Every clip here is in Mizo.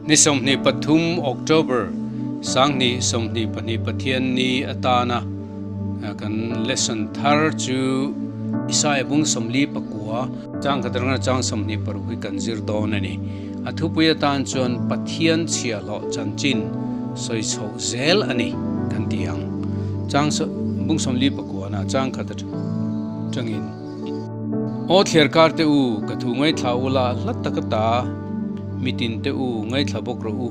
Ni 23 October 2022 Pathian ni atana kan lesson thar chu Isaiah bung 49 chang khatranga chang 26 hi kan zir dawn ani. A thupui atan chuan Pathian chhiahhlawh chanchin sawi chhoh zel ani kan ti ang. Chang bung 49 na chang khat atangin Aw thler kar te u, ka thu ngaithla ula, hla taka ta mitin te u ngaithla bawk rawh u.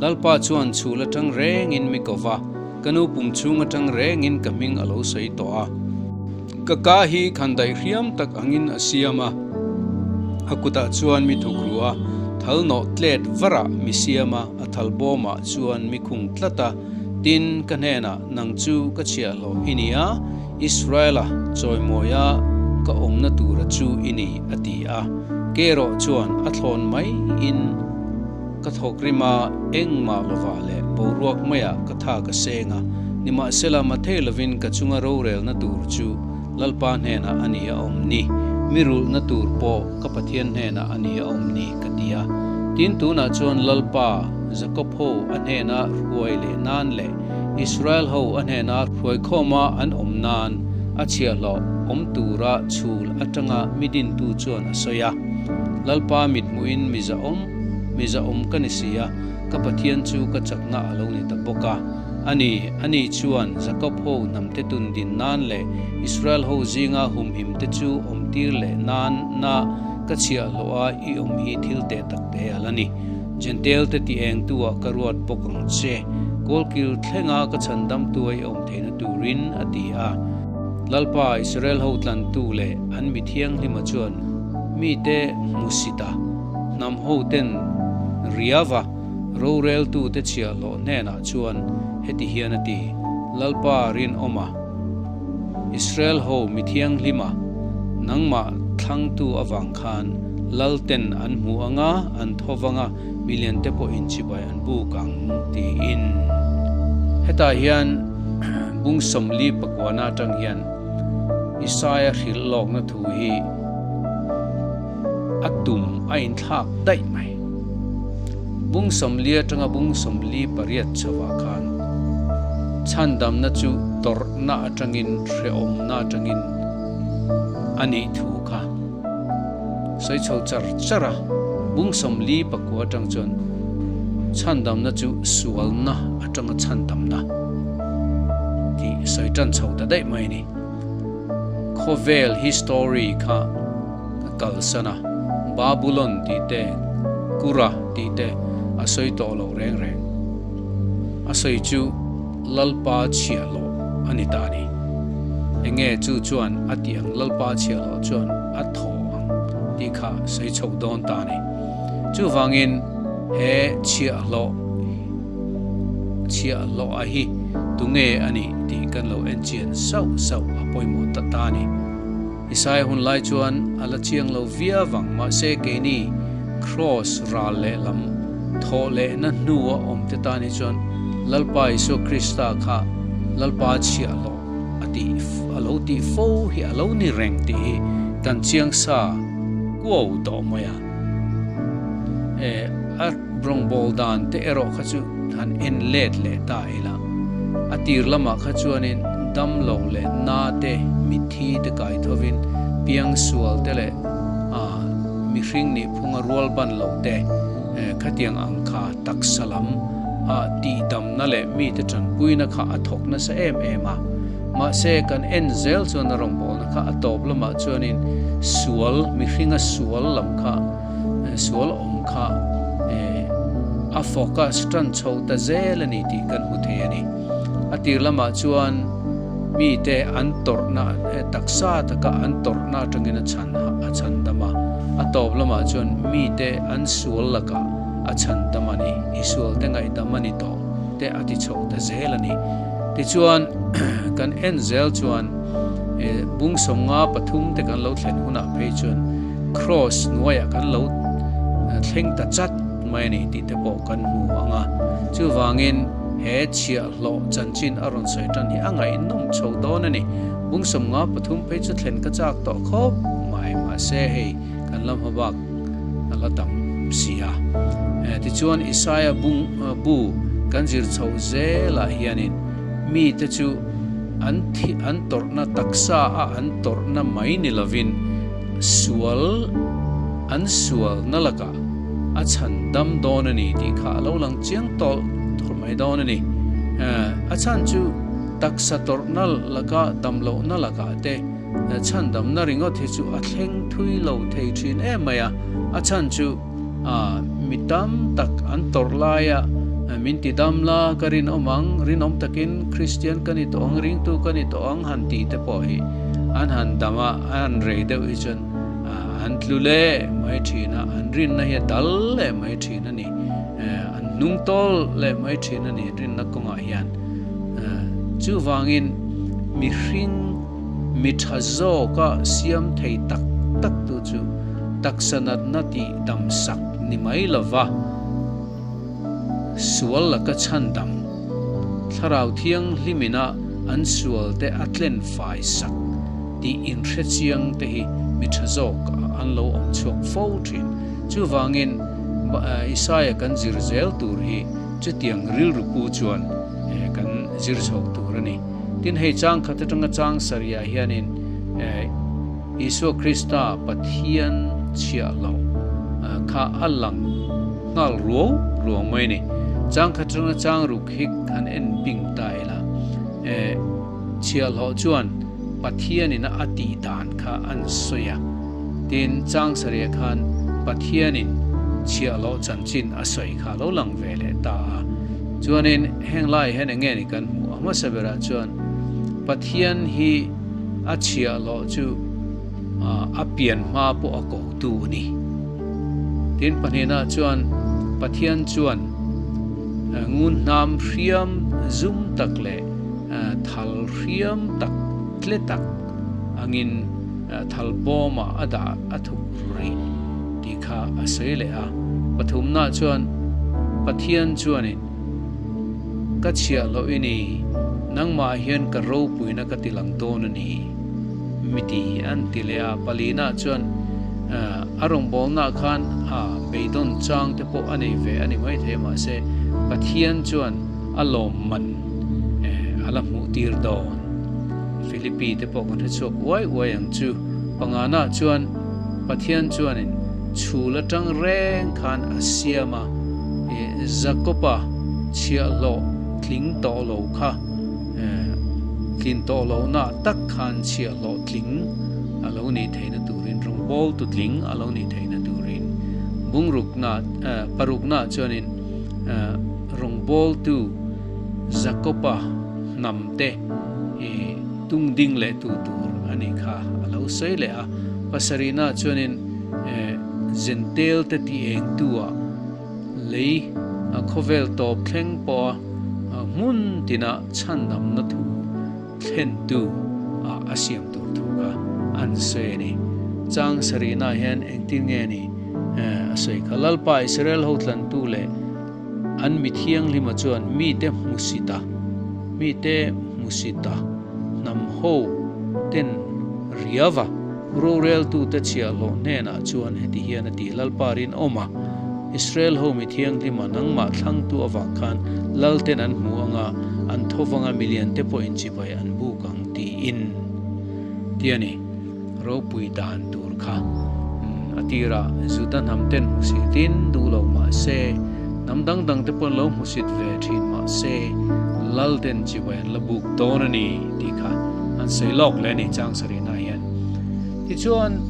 Lalpa chuan chhul atang rengin mi ko va, ka nu pum chhung atang rengin ka hming a lo sawi tawh a. Ka ka hi khandaih hriam tak angin a siam a, a kutah chuan mi thuk ru a, thal nawh tlet varah mi siam a, a thal bawmah chuan mi khung tlat a. Tin, ka hnenah, Nang chu ka chhiahhlawh i ni a, Israela chawimawia ka awmna tura chu i ni, a ti a. Ke erawh chuan a thlawn maiin ka thawk rim a, engmah lovah leh boruak maiah ka tha ka seng a, nimahsela mathei lovin ka chunga rorelna tur chu Lalpa hnenah a ni a awm ni, mi rulhna tur pawh ka Pathian hnenah a ni a awm ni, ka ti a. Tin, tunah chuan Lalpa, Jakob ho a hnena hruai leh nan leh Israel ho a hnena hruaikhawma an awm nan a chhiahhlawh awm tura chhul atanga mi dintu chuan a sawi a. Lalpa mithmuhin mi zahawm, mi zahawm ka ni si a, ka Pathian chu ka chakna a lo ni ta bawk a. A ni, ani chuan Jakob ho hnamte tun din nan leh Israel ho zinga humhimte chu awmtir leh nan na ka chhiahhlawh a i awm hi thil teh tak te a la ni. Jentail te ti eng tu ah ka ruat bawk ang che, kawlkil thlenga ka chhandam tu a i awm theihna turin, a ti a. Lalpa, Israel ho tlantu leh an mi thianghlima chuan mite hmusit a, hnam ho ten riava roreltu te chhiahhlawh hnenah chuan heti hian a ti, Lalpa rinawma, Israel ho mi thianghlima, nangmah thlangtu avang khan Lalten an hmu anga, an tho vanga, milian te pawh inchibai an buk ang, tiin. Hetah hian bung 49 atang hian Isaia hrilh lawkna thu hi a tum a inthlak daih mai. Bung 40 atanga bung 48 chhovah khan chhandamna chu tawrhna atangin hrehawmna atangin a nih thu kha Sawi chho char char a, bung 49 atang chuan chhandamna chu sualna atanga chhandamna tih sawi tan chho ta daih mai a ni. Khawvel history kha ka kalsan a, Babulon tih te, Kura tih te a sawi tawh lo reng reng. A sawi chu Lalpa chhiahhlawh a ni ta ni. Enge chu chuan a tih ang Lalpa chhiahhlawh chuan a thaw ang tih kha sawi chho dawn ta ni. Chuvangin he chhiahhlawh chhiahhlawh a hi tunge a nih tih kan lo en chian sauh sauh a pawimawh ta ta ni. Isaiah hun lai chuan a la chiang lo viau ang mahse keini Kraws ral lehlam thawh lehna hnua awmte tan hi chuan Lalpa Isua Krista kha Lalpa chhiahhlawh a tih a lo tih fo hi a lo ni reng tih hi kan chiang sa kuau tawh mai a. E, a rawngbâwl dan te erawh kha chu han en let leh ta ila. A tir lamah kha chuanin damlo leh na te, mitthi te kai thovin piangsual te leh a mihring nih phunga rual ban lo te khatiang ang kha taksa lam a tihdamna leh mite tanpuina kha a thawk nasa em em a. Mahse kan en zel chuan a rawngbawlna kha a tawp lamah chuanin sual mihringa sual lam kha sual awm kha a focus tan chho ta zel a ni tih kan hmu thei a ni. A tir lamah chuan mite an tawrhna taksa taka an tawrhna atangin a chhan a chhan dam a, a tawp lamah chuan mite an sual lakah a chhan dam a ni, i sualte ngaihdam a ni tawh te a ti chho ta zel a ni. Tichuan kan en zel chuan bung 53 te kan lo thlen hunah phei chuan Kraws hnuaiah kan lo thleng ta chat mai a ni tih te pawh kan hmu ang a. Chuvangin he chhiahhlawh chanchin a rawn sawi tan hi a ngaihnawm chho dawn a ni. Bung 53 phei chu thlen ka chak tawh khawp mai mahse hei kan la hma bak a la tam. si a. Tichuan Isaia bung bu kan zir chhoh zelah hianin mite chu an thi an tawrhna taksa a an tawrhna mai ni lovin sual an sual na lakah a chhan dam dawn a ni tih kha a lo lang chiang tawlh tawlh mai dawn a ni. A chhan chu taksa tawrhna laka dam lohna lakah te chhandamna ringawt hi chu a thleng thui lo thei thin em mai a, a chhan chu mi tam tak an tawrh laia min ti dam la ka rinawm ang, rinawm takin Kristian ka ni tawh ang, ringtu ka ni tawh ang han tih te pawh hi an han dam a, an han rei deuh hi chuan an tlu leh mai thin a, an rinna hi a dal leh mai thin a ni, an hnung tawl leh mai thin a ni rinna kawngah hian. Chuvangin mihring mi tha zawka siam thei tak tak tu chu taksa natna tih damsak ni mai lova sual laka chhandam, thlarau thianghlimina an sualte a tlen fai sak tih inhre chiang te hi mi tha zawk an lo awm chhuak fo thin. Chuvangin Isaia kan zir zel tur hi chutiang rilru pu chuan kan zir chho tur a ni. Tin, hei chang khat atanga chang sarihah hianin Isua Krista Pathian chhiah loh kha a lang nghal ruau ruau mai a ni. Chang khat atanga chang ruk hi han en bing ta ila, chhiahhlawh chuan Pathianin a tih dan kha an sawi a. Tin, chang sarihah khan Pathianin chhiahhlawh chanchin a sawi kha a lo lang ve leh ta a. Chuanin heng laiah hian eng nge ni kan hmuh? A hmasa berah chuan Pathian hi a chhiahhlawh chu a pian hma pawh a kotu a ni. Tin, pahnihnaah chuan Pathian chuan ngunhnam hriam zum tak leh thal hriam tak tle tak angin thal bawmah a dah a thuk rih tih kha a sawi leh a. Pathumnaah chuan Pathian chuanin ka chhiah loh i ni, nangmah hian ka ropuina ka ti lang dawn a ni, mi ti an ti leh a. Palinaah chuan a rawngbawlnaah khan a beidawn chang te pawh a nei ve a ni maithei mahse Pathian chuan a lawmman a la hmuh tir dawn. Philippi te pawh kan hre chhuak uai uai ang chu. Pangana chuan Pathian chuanin chhul atang reng khan a siam a, Jakoba chhiahhlawh tling tawh lo kha tlin tawh lohna tak khan chhiahhlawh tling a lo nih theihna turin, rawngbawltu tling a lo nih theihna turin bungrukna parukna chuanin rawngbawltu Jakoba hnam te i tung ding leh tu tur a nih kha a lo sawi leh a. Pasarihna chuanin Zentel te tih eng tu ah lei khawvel tawp thleng pawh a hmun tina chhandamna thu thlen tu ah a siam tur thu kha an sawi a ni. Chang sarihna hian engtin nge ni a sawi kha Lalpa Israel ho tlantu leh An mi thianghlima chuan mite hmusita, mite hmusita hnam ho ten riava roreltute chhiahhlawh hnenah chuan heti hian a ti, Lalpa rinawm a, Israel ho mi thianghlima nangmah thlangtu avang khan lalten an hmu anga, an thovanga miliante pawhin chibai an buk ang tiin ti a ni. Ropui dan tur kha a tirah Juda hnam ten hmusit in duh lo mah se, hnam dang dang te pawh an lo hmusit ve thin mah se, lal ten chibai an la buk dawn a ni tih kha an sawi lawk leh a ni chang sarihna hian. Tichuan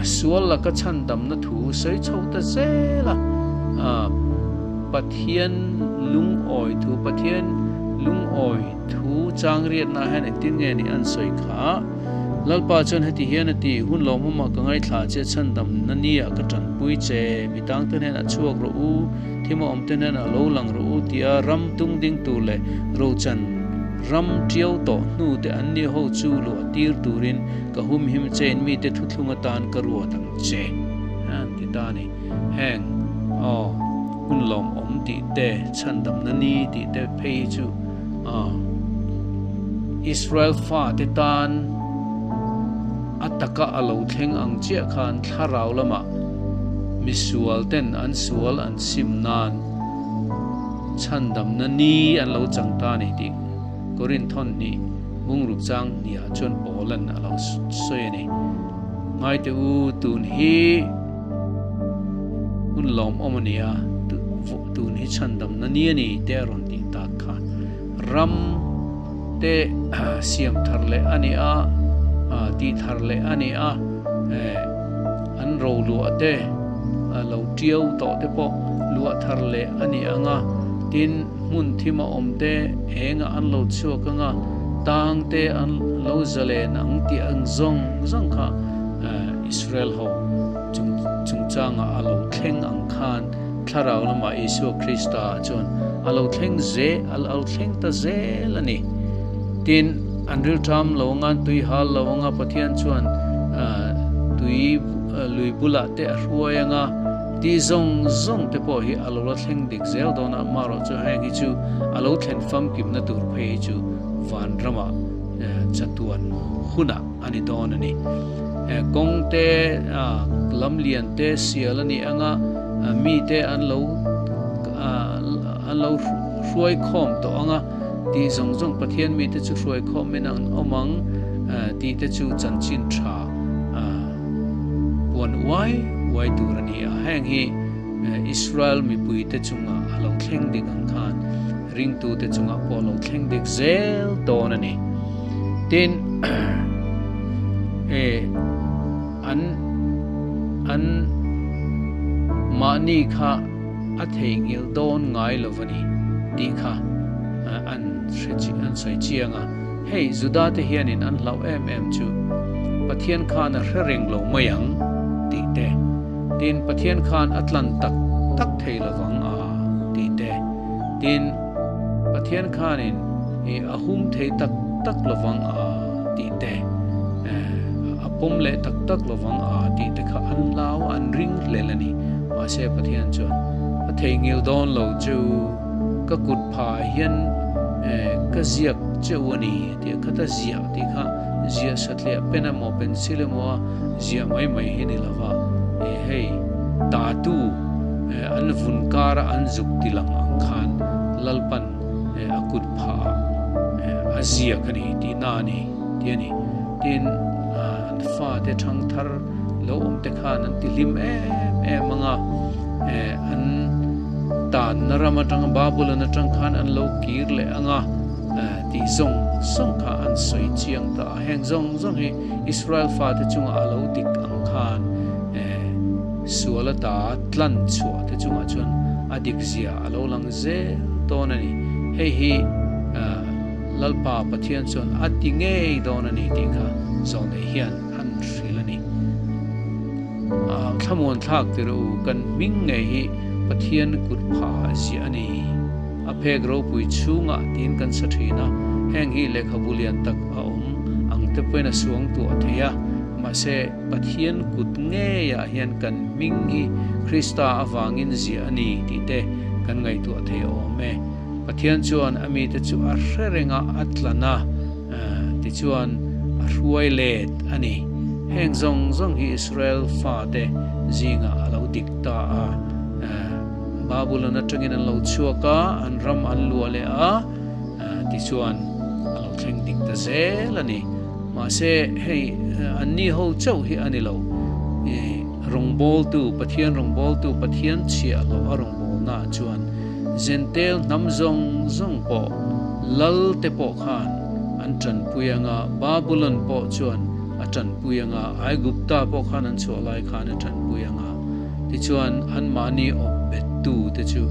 sual laka chhandamna thu sawi chho ta zel a, Pathian lungawi thu, Pathian lungawi thu chang riatna hian engtin nge ni an sawi kha? Lalpa chuan heti hian a ti, Hun lawmawmah ka ngaithla che, chhandamna nia ka tanpui che, mi tangte hnenah chhuak rawh u, thim a awmte hnenah lo lang rawh u, tia ram tung ding tur leh rochan ram tiau tawh hnute an ni ho chu luah tir turin ka humhim chein mite thuthlung atan ka ruat ang che, an ti ta a ni. Heng, aw, hun lawmawm tih te, chhandamna ni tih te phei hi chu, aw, Israel fate tan a taka a lo thleng ang chiah khan thlarau lamah Misual ten an sual an sim nan chhandamna ni an lo chang ta a ni tih Korinthon hnih bungruk chang hniah chuan Paulan a lo sawi a ni. Ngaite u, tun hi hun lawmawm a ni a, tun hi chhandamna ni a ni te a rawn tih tak kha. Ram te siam thar leh a ni a, tih thar leh a ni a, an ro luah te lo tiau tawh te pawh luah thar leh a ni ang a, tin hmun thim a awm te engah an lo chhuak ang a, tang te an lo zalen ang tih ang zawng zawng kha Israel ho chung chungchangah a lo thleng ang khan Thlarau lamah Isua Krista chuan a lo thleng ze, a lo thleng ta zel a ni. Tin, an rilṭam lo anga, an tui hal lo anga, Pathian chuan tui lui bulah te a hruai anga, tih zawng zawng te pawh hi a lo la thleng dik zel dawn a, amaherawh chu heng hi chu a lo thlen famkimna tur phei hi chu vanramah chatuan hunah a ni dawn a ni. Kawng te, lam lian te sial a ni anga mi te an lo an lo hruai khawm tawh anga tih zawng zawng Pathian mi te chu hruai khawm in an awm ang tih te chu chanchin tha puan uai uai tur a ni a. Heng hi Israel mipui te chunga a lo thleng dik ang khan ringtu te chungah pawh a lo thleng dik zel dawn a ni. Tin, e, an, an mahni kha a theihnghilh dawn ngai lo va ni tih kha an hre chi, an sawi chiang a. Hei, Juda te hianin an hlauh em em chu Pathian khan a hre reng lo mai ang tih te, tin, Pathian khan a tlan tak tak thei lovang a tih te, tin, Pathian khanin i a hum thei tak tak lovang a tih te, a pawm leh tak tak lovang a tih te kha an hlau a, an ring hlel a ni. Mahse Pathian chuan a theihnghilh dawn lo chu ka kut phah hian ka ziak cheu a ni tih kha ta ziah tih kha ziah satliah pen emaw pencil emaw a ziah mai mai hi ni lova, hei tatu an vun kara an zuk ti lang ang khan Lalpan a kut phah a ziak a ni tih na a ni tih a ni. Tin, an fate thang thar lo awm te khan an ti hlim em em ang a, an tanna ram atanga Babulon atang khan an lo kir leh ang a tih zawng zawng kha an sawi chiang ta a. Heng zawng zawng hi Israel fate chungah a lo dik ang khan sual ata tlan chhuah te chungah chuan a dik zia a lo lang zel dawn a ni. Hei hi Lalpa Pathian chuan a ti ngei dawn a ni tih kha Zawnei hian an hrilh a ni. Thlamuan thlak tir u, kan hming ngei hi Pathian kut phah ziah a ni. A phek ropui chhungah tiin kan sa thin a, heng hi lehkhabu lian tak a awm ang te pawhin a suang tuah thei a, mahse Pathian kut ngeiah hian kan hming hi Krista avangin ziah a ni tih te kan ngaihtuah thei awm e. Pathian chuan a mite chu a hre reng a, a tlan a, tichuan a hruai let a ni. Heng zawng zawng hi Israel fate zingah a lo dik ta a. Babulon atangin an lo chhuak a, an ram an luah leh a, tichuan a lo thleng dik ta zel a ni. Mahse, hei anni ho chauh hi a ni lo. Rawngbawltu, Pathian rawngbawltu, Pathian chhiah loh a rawngbawlnaah chuan Zentel hnam zawng zawng pawh, lal te pawh khan an tanpui ang a, Babulon pawh chuan a tanpui ang a, Aigupta pawh khan an chhuah lai khan a tanpui ang a. Tichuan, anmahni awp bettu te chu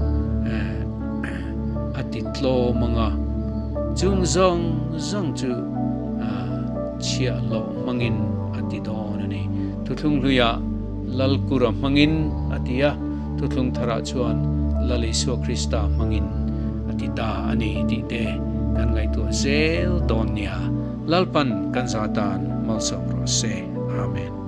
a ti tlawm ang a, chung zawng zawng chu chhiahhlawh hmangin a ti dawn a ni. Thuthlung hluiah Lalkura hmangin a ti a, thuthlung tharah chuan Lal Isua Krista hmangin a ti ta a ni tih te kan ngaihtuah zel dawn nia. Lalpan kan za tan malsawm rawh se. Amen.